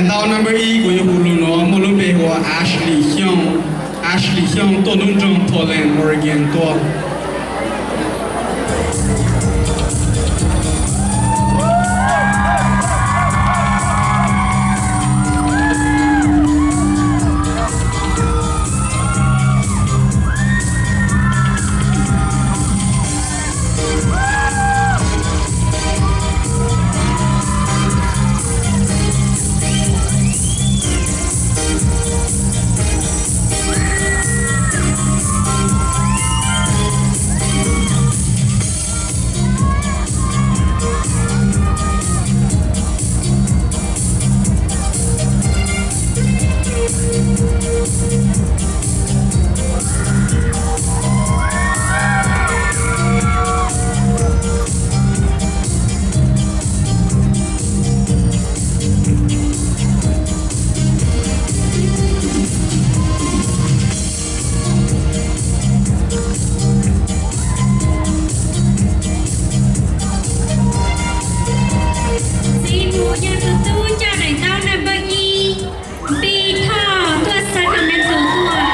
Ntau number ib kuv yuav hu lus nuav muaj lub npe hu ua Ashley Xyooj. Ashley Xyooj tuaj lub nroog Portland, Oregon tuaj. Txiv mus yog tus tub coj daim ntaub number ib, Npis Thoj tuaj Sacramento tuaj.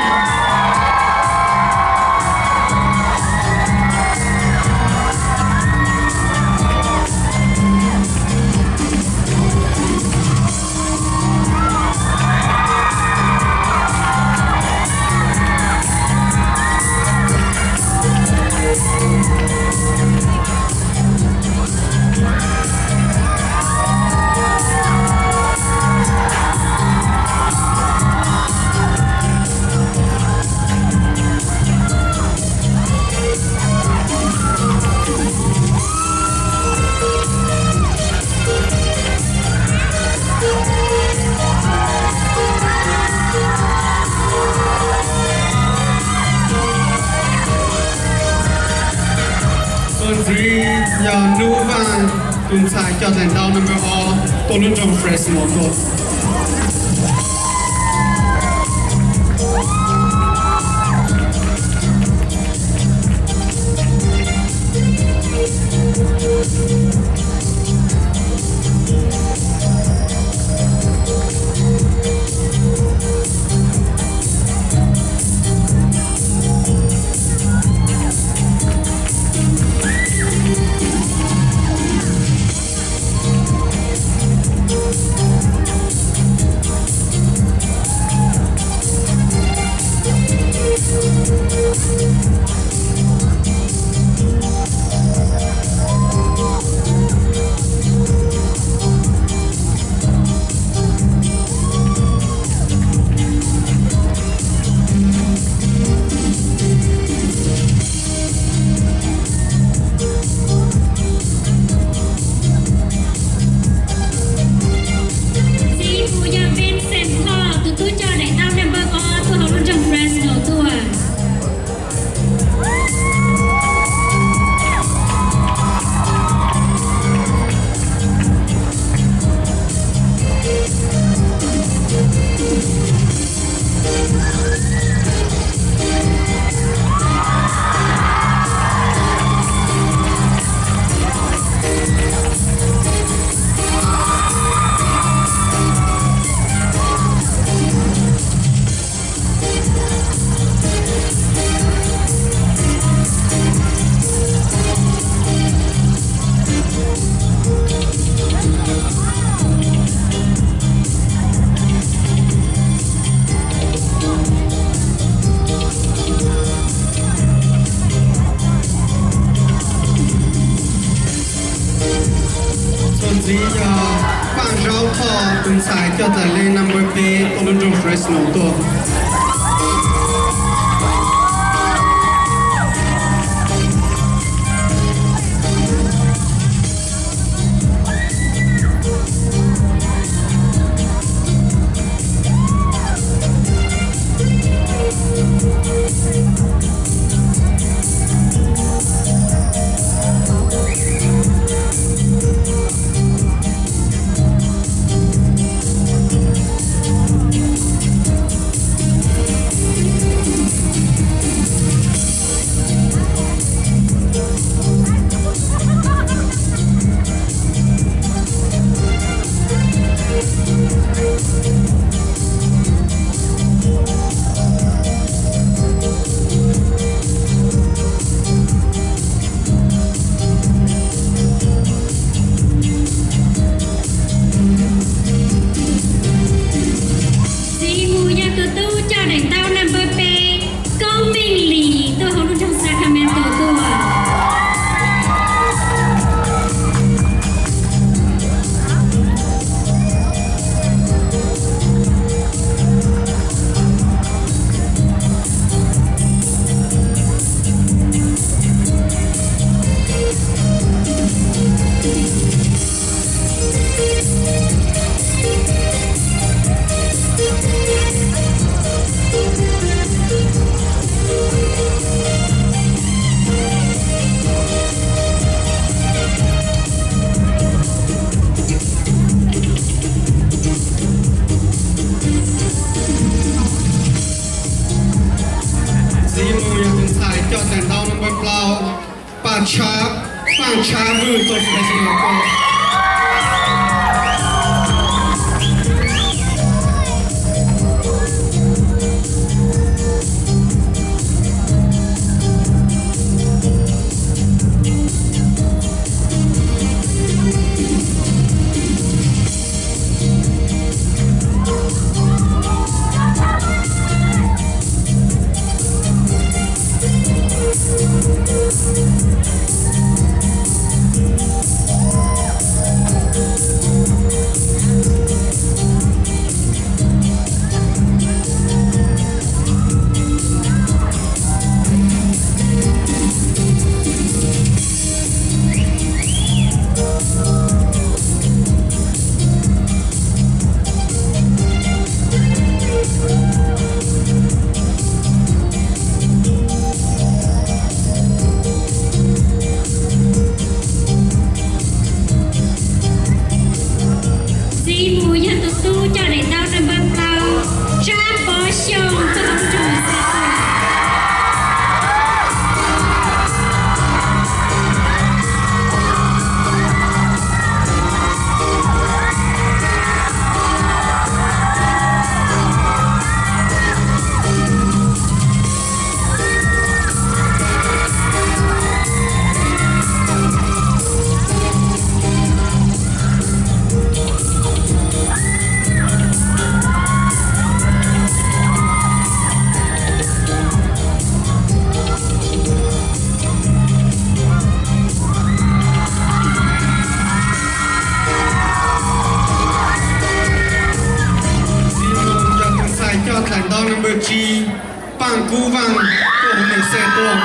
Txuas ntxiv yog Nub Vaj, tus ntxhais coj daim ntaub number ob tuaj lub nroog Fresno tuaj. Txiv mus yog Vincent Hlo, tus tub coj daim ntaub number ob tuaj hauv lub nroog Fresno tuaj. Txuas ntxiv yog Paj Zaub Thoj, tus ntxhais coj daim lej number peb tuaj lub nroog Fresno tuaj. Txiv mus yog tus tub coj daim ntaub number peb, Koob Meej Lis tuaj hauv lub nroog Sacramento tuaj. Txiv mus yog tus ntxhais coj daim ntaub number plaub, Paj Tshab, Paj Tshab Vwj tuaj hauv lub nroog Sacramento. Txiv mus yog tus tub coj daim ntaub number plaub, Tsab Pov Xyooj tuaj hauv lub nroog Los Xas tuaj. Txiv mus yog tus ntxhais coj daim ntaub number tsib, Paaj Kub Vaaj tuaj hauv Nws Xeej tuaj.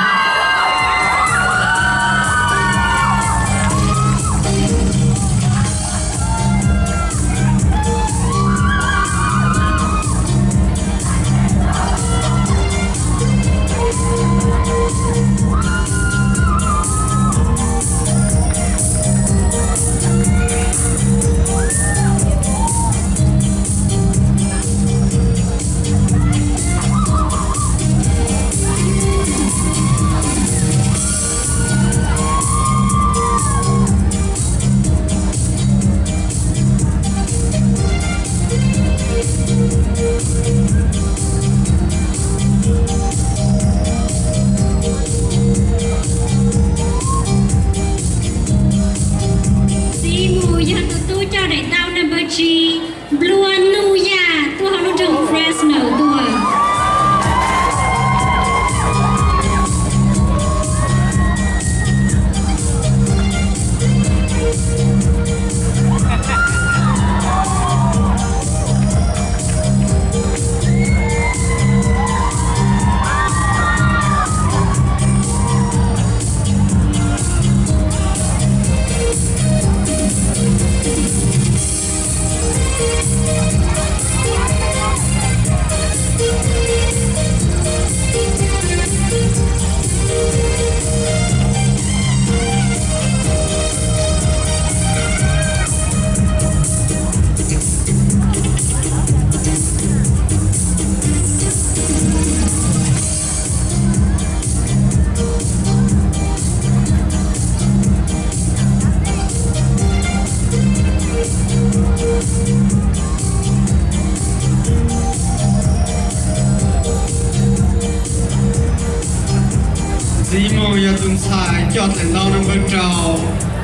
Tus ntxhais coj txais ntau no npawb rau,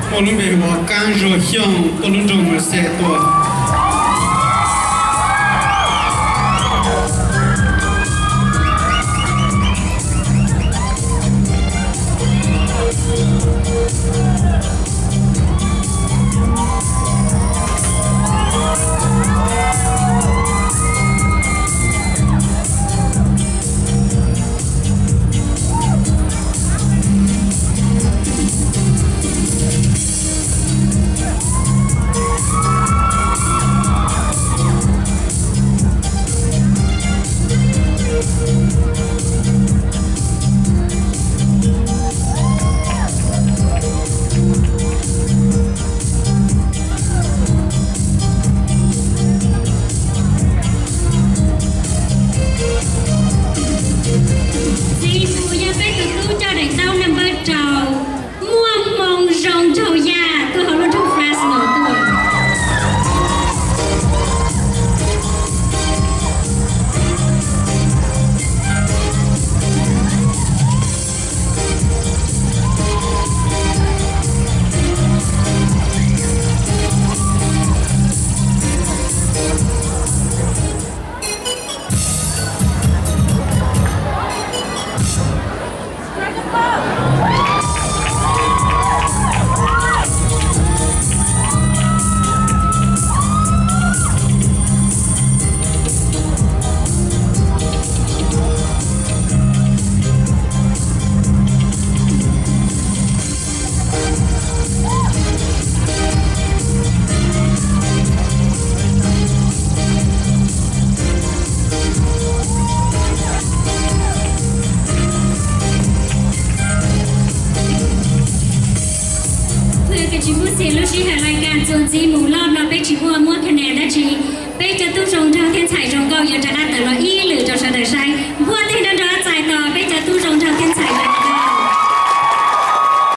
muaj lub npe hu ua Kab Zuag Xyooj, tuaj lub nroog Merced tuaj. Txiv mus yog peb tus tub coj daim ntaub naj npawb rau, muaj hmoo zoo nraug yaj tuaj hauv lub nroog Fresno tuaj. Peb tsis muaj txhia lub sij hawm lais kas txuas ntxiv mus loj no, peb tsis muaj muab kha nas dab tsi. Peb cov tub zoo nraug thiab ntxhais zoo nkauj yuav rov qab tawm los